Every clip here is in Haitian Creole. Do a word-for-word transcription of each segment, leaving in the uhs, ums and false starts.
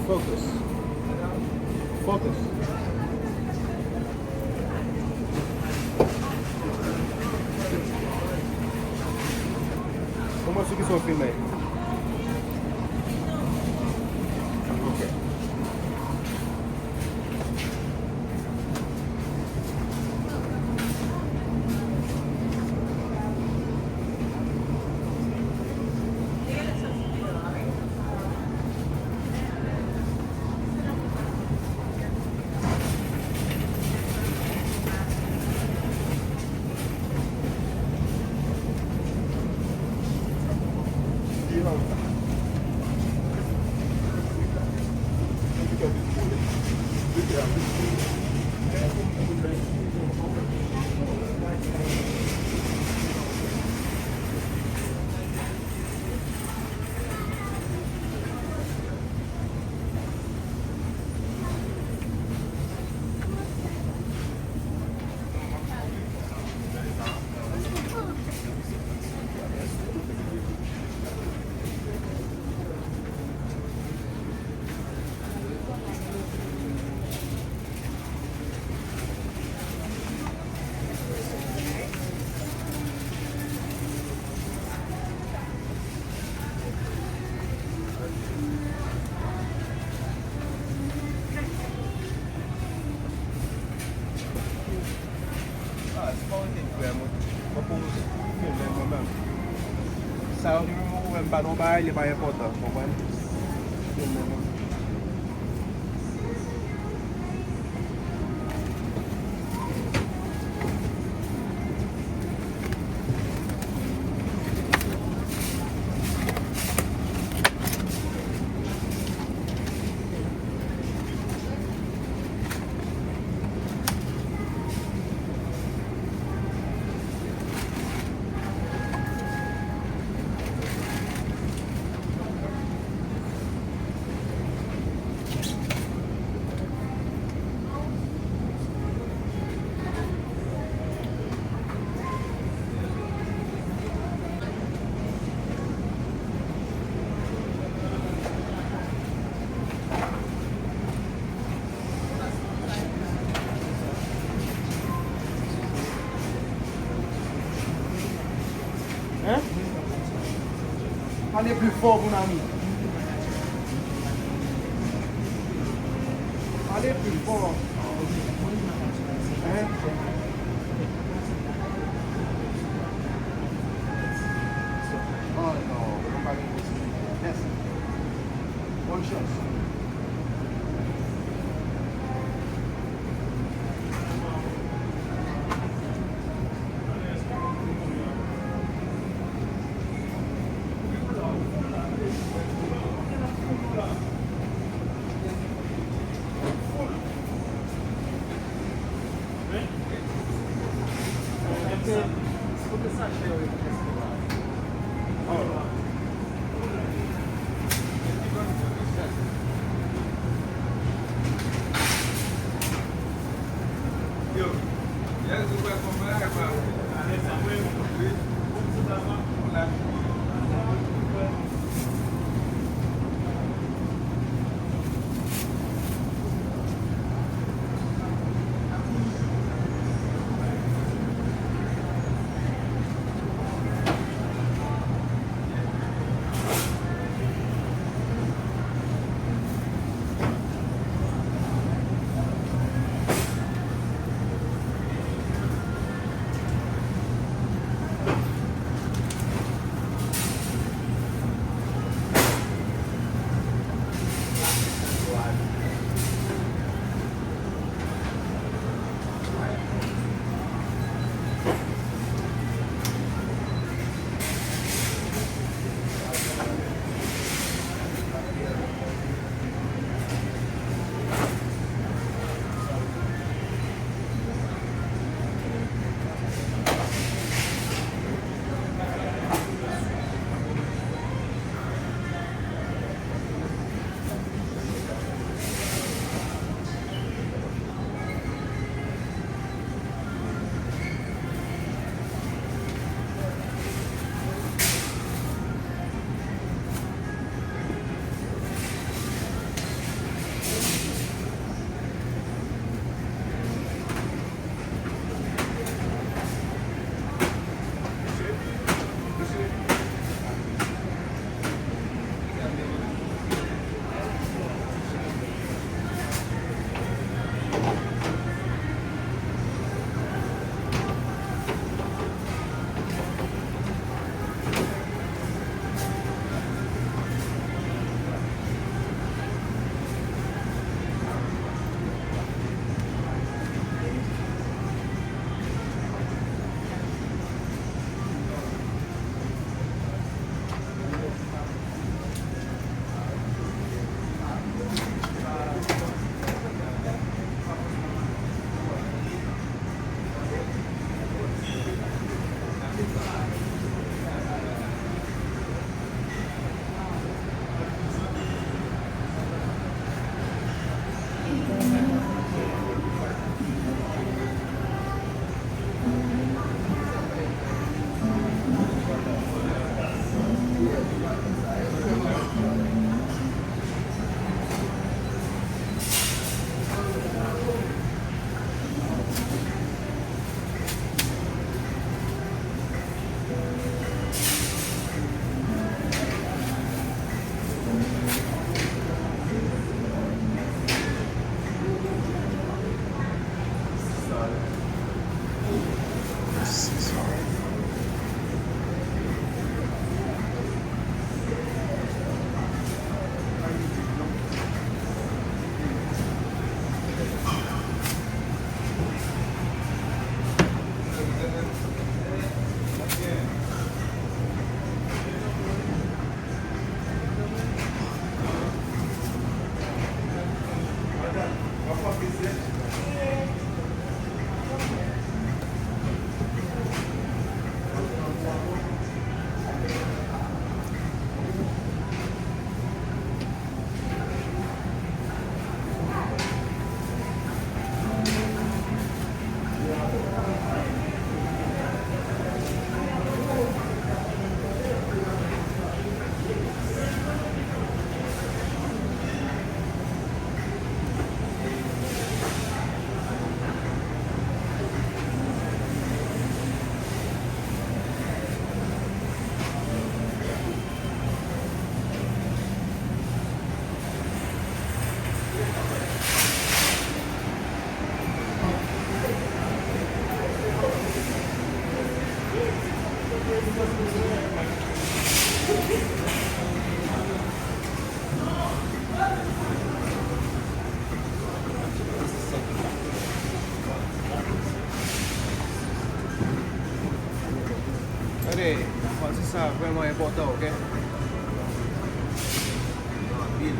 Focus. Focus. Kòman sou ki sa w filme? Ok. Ah, se pa yon nèg vrèman. Mwen pa yon filme mwen menm. Sa yo ki menm ou wè m pa nan yon bagay, li pa enpòtan, konprann? Filme mwen. Hein? Pale pli fò, mon ami. Pale pli fò. Hein? Oh non, mwen pa gen posiblite. Mèsi. Bòn chans. Sa vrèman enpòtan, oke? Anpil.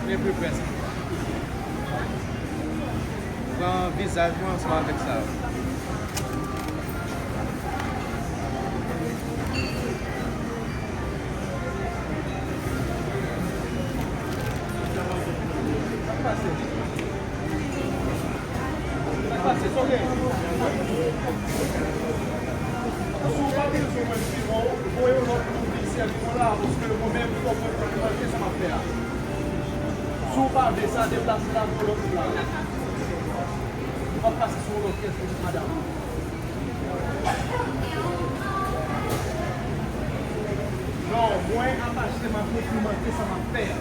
Vin pi près. Pran vizaj mwen ansanm avèk sa. Sa k pase? Sa k pase? Sa w gen? Si w pa bezwen mwen m suivan w, voye yon lòt moun vin sèvi mwen la, paske mwen menm fò mwen pran manke sa m ap fè a. Si w pa vle sa, deplase l al yon lòt moun la. Ou p ap pase sou yon lòt kès, pitit madanm. Non, mwen, apache m ap konplimente sa m ap fè a.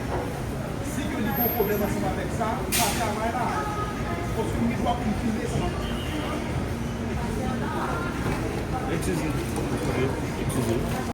Si ke li gon pwoblèm ansanm avèk sa, m pa ka may la. Paske m gen dwa pou m filme sa m ap fè. Eskize. Eskize.